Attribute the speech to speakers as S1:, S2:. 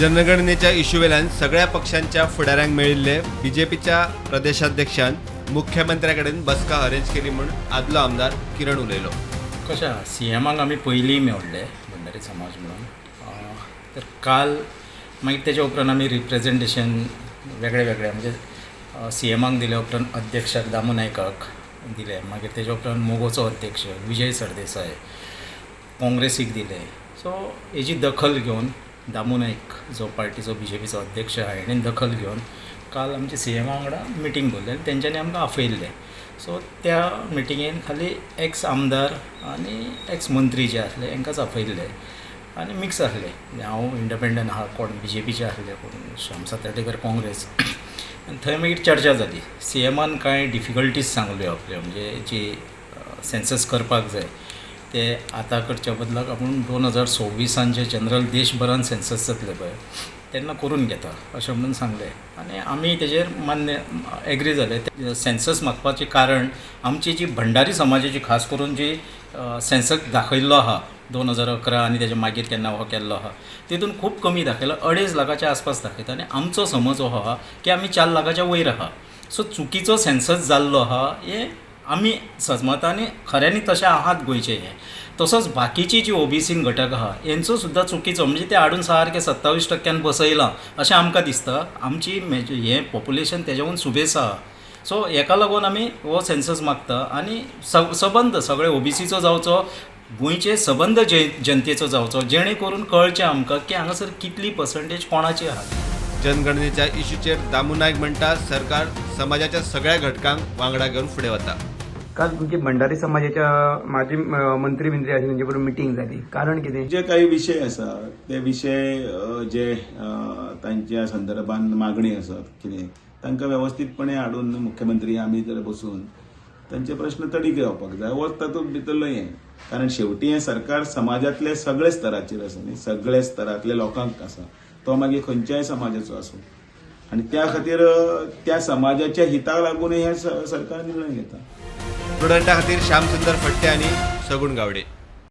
S1: जनगणनेच्या इश्यूवेल्यान सगळ्या पक्षांच्या फुडाऱ्यांक मेळिल्ले बीजेपीच्या प्रदेशाध्यक्षान मुख्यमंत्र्या कडेन बसका अरेंज केली म्हूण आदलो आमदार किरण उलयलो.
S2: कशें आहा, सीएमाक आमी पयलीं मेवल्ले भंडारी समाज म्हणून. तर काल मागीर तेज्या उपरांत आमी रिप्रेजेंटेशन वेगळे वेगळे, म्हणजे सीएमाक दिल्या उपरांत अध्यक्षाक दामू नायकाक दिले, मागीर तेज्या उपरांत मोगोचो अध्यक्ष विजय सरदेसाय, काँग्रेसीक दिले. सो हेजी दखल घेवन दामू नायक जो पार्टीचो बीजेपीचो अध्यक्ष आहा, हेणेन दखल घेवन काल आमचे सीएमा वांगडा मिटींग दवरली आनी तेंच्यांनी आमकां आपयल्लें. सो त्या मिटिंगेन खाली एक्स आमदार आनी एक्स मंत्री जे आसले हेंकांच आपयल्ले आनी मिक्स आसले. हांव इंडिपेंडंट आहा, कोण बीजेपीचे आसले, कोण श्याम सातर्डेकर काँग्रेस. आनी थंय मागीर चर्चा जाली. सीएमान कांय डिफिकल्टीज सांगल्यो आपल्यो, म्हणजे जी सेन्सस करपाक जाय ते आतां करच्या बदलाक आपूण 2026 जे जनरल देशभरान सेन्सस जातले पळय तेन्ना करून घेता अशें म्हणून सांगलें आनी आमी तेजेर मान्य एग्री जाले. सेन्सस मागपाचें कारण आमची जी भंडारी समाजाची खास करून जी सेन्सस दाखयल्लो आहा 2011 आनी तेज्या मागीर केन्ना हो केल्लो आहा, तितून खूब कमी दाखयला, 2.5 लाखाच्या आसपास दाखयता आनी आमचो समज हो आहा की आमी 4 लाखाच्या वयर आहा. सो चुकीचो सेन्सस जाल्लो आहा हें आमी सजमता आनी खऱ्यांनी तशें आहात गोंयचे हे. तसोच बाकीची जी ओबीसीन घटक आहा हेंचो सुद्दां चुकीचो, म्हणजे ते हाडून सारके 27% बसयलां अशें आमकां दिसता. आमची हें पॉप्युलेशन तेज्याहून सुबेस आहा. सो हेका लागून आमी हो सेन्सस मागता आनी सबंद सगळे ओबीसीचो जावचो, गोंयचे सबंद जनतेचो जावचो, जेणे करून कळचें आमकां की हांगासर कितली पर्संटेज कोणाची आहा.
S1: जनगणनेच्या इश्यूचेर दामू नायक म्हणटा, सरकार समाजाच्या सगळ्या घटकांक वांगडा घेवन फुडें वता.
S3: काल तुमची भंडारी समाजाच्या माजी मंत्री बिंत्री आशिल्ले तेंचे बरोबर मिटींग जाली, कारण कितें?
S4: जे काही विशय आसा ते विशय जे तांच्या संदर्भान मागणी आसात कितें, तांकां वेवस्थीतपणे हाडून मुख्यमंत्री आमी जर बसून तांचे प्रश्न तडीक येवपाक जाय, हो तातूंत भितरलो हें. कारण शेवटी हें सरकार समाजातले सगळे स्तराचेर आसा न्ही, सगळे स्तरांतले लोकांक आसा, तो मागीर खंयच्याय समाजाचो आसूं, आनी त्या खातीर त्या समाजाच्या हिताक लागून हें सरकार निर्णय घेता.
S1: प्रुडंटा खातीर श्याम सुंदर फट्टे आनी सगुण गावडे.